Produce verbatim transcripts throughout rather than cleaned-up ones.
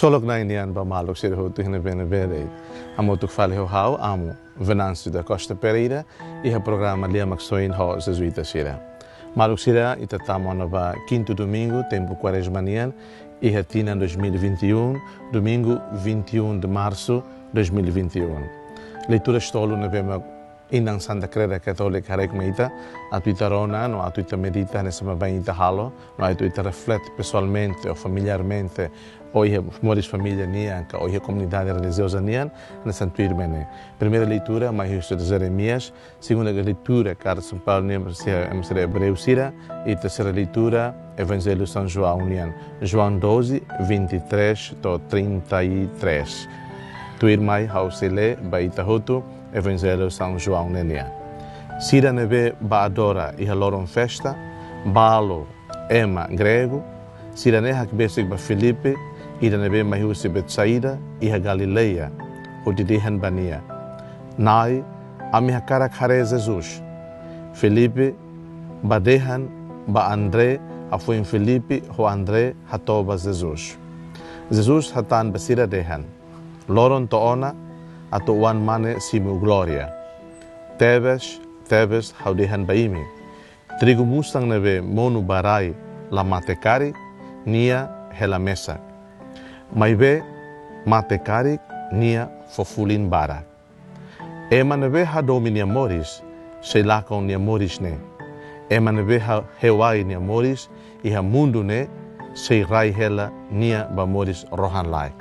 Ksolok Na'i nian ba maluk sira hotu iha ne'ebé-ne'ebé de'it. Hamutuk fali ho ha'u, Amu Venâncio da Costa Pereira, iha programa Lia Maksoin ho Jesuita sira. Maluk sira, ita tama ona ba kintu domingu tempu Kuarezma nian, iha tinan dois mil e vinte e um, domingu vinte e um de março dois mil e vinte e um. Leitura tolu ne'ebé mak Inan Santa Kreda Katólika haraik mai ita, atu ita rona, no atu ita medita hanesan ema bain ita halo, no atu ita reflete pesoalmente ou familiarmente, ou iha moris família nian, ka ou iha komunidade relijioza nian, hanesan tuirmai ne'e. Primeira leitura, mai husi Jeremias, segunda leitura, karta São Paulo nian, husi, husi Ebreu sira, i terseira leitura, Evanjellu São João nian, João doze, vinte e três to'o trinta e três. Tuirmai ha'u sei lee ba ita hotu, Evanjellu São João ne'e nian. Sira ne'ebé bá adora iha loron festa, balu ema gregu, sira-ne'e hakbesik ba Filipe, ida ne'ebé mai husi Betsaida, iha Galileia, hodi dehan ba nia: Na'i, ami hakarak haree Jesus. Filipe bá dehan ba André, hafoin Filipe ho André hato'o ba Jesus. Jesus hatán ba sira dehan: Loron to'o ona, atu Oan-Mane simu glória. Tebes, tebes, ha'u dehan ba imi: trigu musan ne'ebé monu ba rai la mate karik, nia hela mesak. Maibé mate karik, nia fó fulin barak. Ema ne'ebé hadomi nia moris, sei lakon nia moris ne'e. Ema ne'ebé ha-, hewai nia moris iha mundu ne'e, sei rai hela nia ba moris rohan-laek.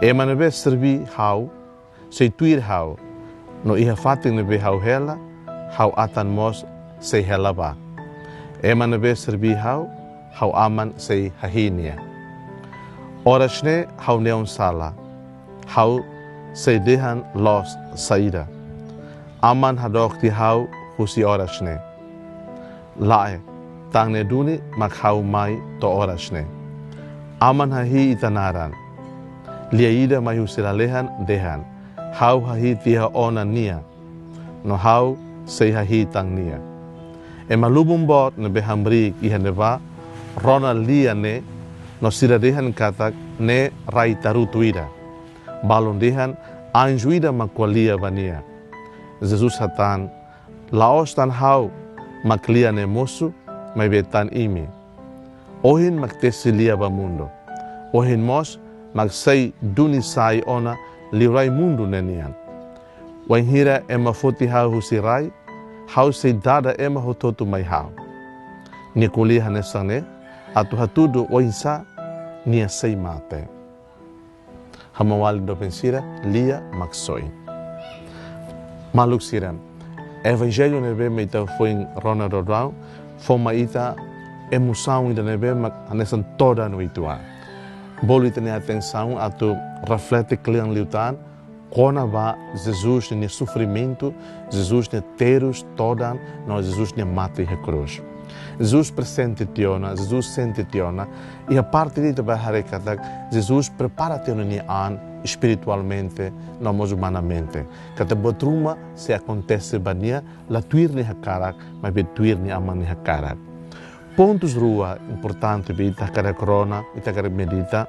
Ema ne'ebé serbí ha'u, sei tuir ha'u, no iha fatin ne'ebé ha'u hela, ha'u atan mós sei hela bá. Ema ne'ebé serbí ha'u, ha'u Aman sei hahi'i nia. Oras ne'e ha'u-nia oinsá la, ha'u sei dehan loos saida? Aman hadook tiha ha'u husi oras ne'e. Lae, tan ne'e duni mak ha'u mai to'o oras ne'e. Aman hahi'i ita naran. Lia ida mai husi lalehan dehan: Ha'u hahi'i tiha ona nia, no ha'u sei hahi'i tan nia. Ema lubun boot ne'ebé hamriik iha ne'ebá rona lia ne'e, no sira dehan katak ne'e rai tarutu ida. Balun dehan anju ida mak ko'a lia ba nia. Jesus hatán: La'ós tan ha'u mak lia ne'e mosu, maibé tan imi. Ohin mak tesi lia ba mundu. Ohin mós mak sei duni sai ona liurai mundu ne'e nian. Wainhira ema foti ha'u husi rai, ha'u sei dada ema hotu-hotu mai ha'u. Nia ko'alia hanesan ne'e atu hatudu oinsá nia sei mate. Ha'u-nia maluk doben sira, Lia Maksoin. Maluk sira, Evanjellu ne'ebé mak ita foin rona daudaun, fó mai ita emosaun ida ne'ebé mak hanesan todan uitoan. Bolu ita-nia atensaun atu reflete kle'an liután kona-ba Jesus nia sofrimentu, Jesus nia terus todan, no Jesus nia mate iha krús. Jesus presente tiha ona, Jesus sente tiha ona, iha parte ida ita bá haree katak Jesus prepara tiha ona nia an espiritualmente, no mós umanamente. Katak buat ruma sei akontese ba nia, la tuir nia hakarak, maibé tuir nia Aman nia hakarak. Pontus rua importante be ita hakarak rona, ita hakarak medita,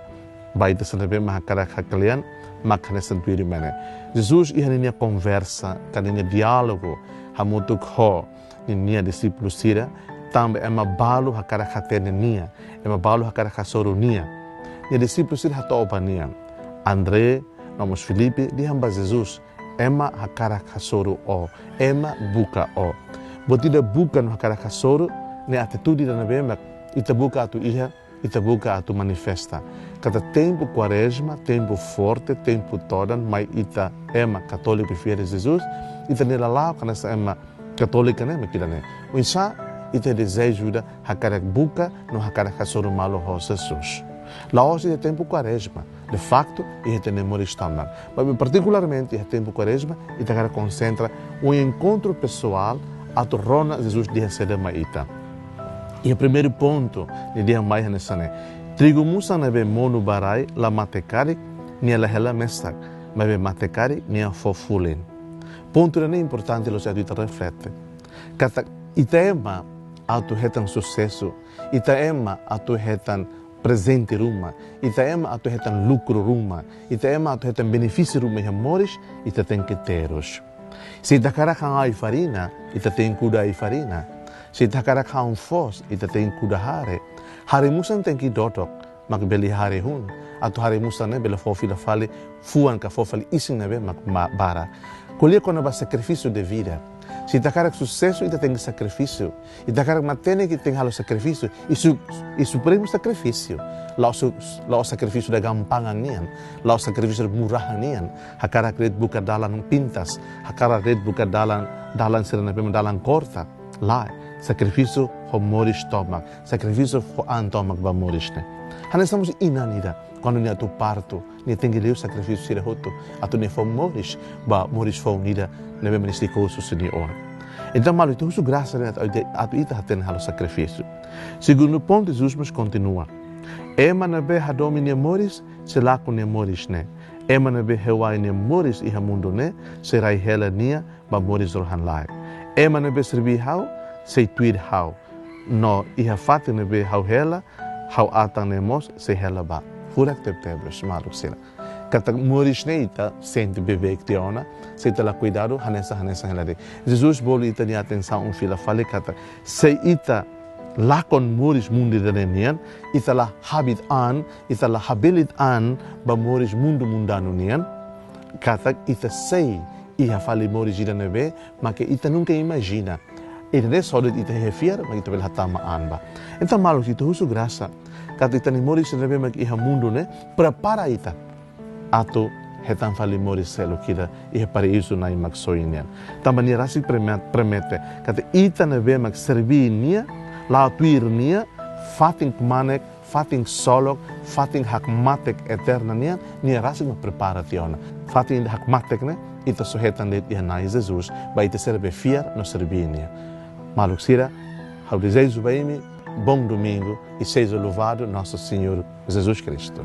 ba ita sira ne'ebé mak hakarak haklean, mak hanesan tuirmai ne'e. Jesus iha ninia konversa, ka ninia diálogu, hamutuk ho ninia dixípulu sira, tanba ema balu hakarak hatene nia, ema balu hakarak hasoru nia. Nia dixípulu sira hato'o ba nia. André, no mós Filipe, dehan ba Jesus: Ema hakarak hasoru ó, ema buka ó. Buat ida buka no hakarak hasoru, ne'e atitude ida ne'ebé mak ita buka atu iha, ita buka atu manifesta. Katak tempu Kuarezma, tempu forte, tempu todan mai ita ema katóliku fiéis de Jesus, ita ne'e la la'o hanesan ema katólika ne'e mak ida-ne'e. Oinsá ita dezeju ida hakarak buka no hakarak hasoru malu ho Jesus. La'ós iha tempu Kuarezma, de facto, iha ita-nia moris tomak. Maibé partikularmente iha tempu Kuarezma, ita hakarak konsentra um encontro pessoal atu rona Jesus dehan saida mai ita. Iha primeiru pontu, nia dehan mai hanesan ne'e: Trigu musan ne'ebé monu ba rai la mate karik, nia la hela mesak, maibé mate karik, nia fó fulin. Pontu ida-ne'e importante loos atu ita reflete. Katak ita ema atu hetan susesu, ita ema atu hetan prezente ruma, ita ema atu hetan lukru ruma, ita ema atu hetan benefísiu ruma iha moris, ita tenke terus. Se ita hakarak han ai-farina, ita tenke kuda ai-farina. Se ita hakarak han foos, ita tenke kuda hare. Hare musan tenke dodok, mak bele hare hun. Atu hare musan ne'e bele fó fila fali fuan ka fó fali isin ne'ebé mak ma-, barak. Ko'alia kona-ba sakrifísiu de vida. Se ita hakarak susesu, ita tenke sakrifísiu. Ita hakarak matenek, ita tenke halo sakrifísiu. I su-, i supremu sakrifísiu. La'ós su-, la'ós sakrifísiu ida gampangan nian. La'ós sakrifísiu ida murrahan nian. Hakarak de'it buka dalan pintas. Hakarak de'it buka dalan, dalan sira ne'ebé mak dalan korta. Lae, sakrifísiu ho moris tomak. Sakrifísiu ho an tomak ba moris ne'e. Hanesan mós inan ida, kuandu nia atu partu, nia tenke liu sakrifísiu sira hotu, atu nia fó moris ba moris foun ida ne'ebé mak nia sei ko'alia husi nia oan. Entaun, maluk, ita husu grasa ne'e atu, atu ita hatene halo sakrifísiu. Segundu pontu, Jesus mós kontinua. Ema ne'ebé hadomi nia moris, sei lakon nia moris ne'e. Ema ne'ebé hewai nia moris iha mundu ne'e, sei rai hela nia ba moris rohan-laek. Ema ne'ebé serbí ha'u, sei tuir ha'u. No iha fatin ne'ebé ha'u hela, ha'u atan ne'e mós sei hela ba. Furak tebetebes, maluk sira. Katak moris ne'e ita sente beibeik tiha ona, se ita la kuidadu, hanesan, hanesan hela de'it. Jesus bolu ita-nia atensaun fila fali katak, se ita lakon moris mundu ida-ne'e nian, ita la habit an, ita la habelit an ba moris mundu mundanu nian, katak ita sei iha fali moris ida ne'ebé mak ita nunka imajina. Ida-ne'e só de'it ita iha fiar, mak ita bele hatama an ba. Entaun, maluk, ita husu grasa katak ita-nia moris ida ne'ebé mak iha mundu ne'e prepara ita atu hetan fali moris seluk ida iha paraízu Na'i Maksoin nian. Tanba nia rasik preme-, promete katak ita ne'ebé mak serbí nia, la'o tuir nia, fatin kmanek, fatin ksolok, fatin hakmatek eterna nian, nia rasik mak prepara tiha ona. Fatin ida hakmatek ne'e, ita só hetan de'it iha Na'i Jesus, ba ita sira be fiar no serbí nia. Maluk sira, ha'u dezeja ba imi, bom domingo, e seja louvado Nosso Senhor Jesus Cristo.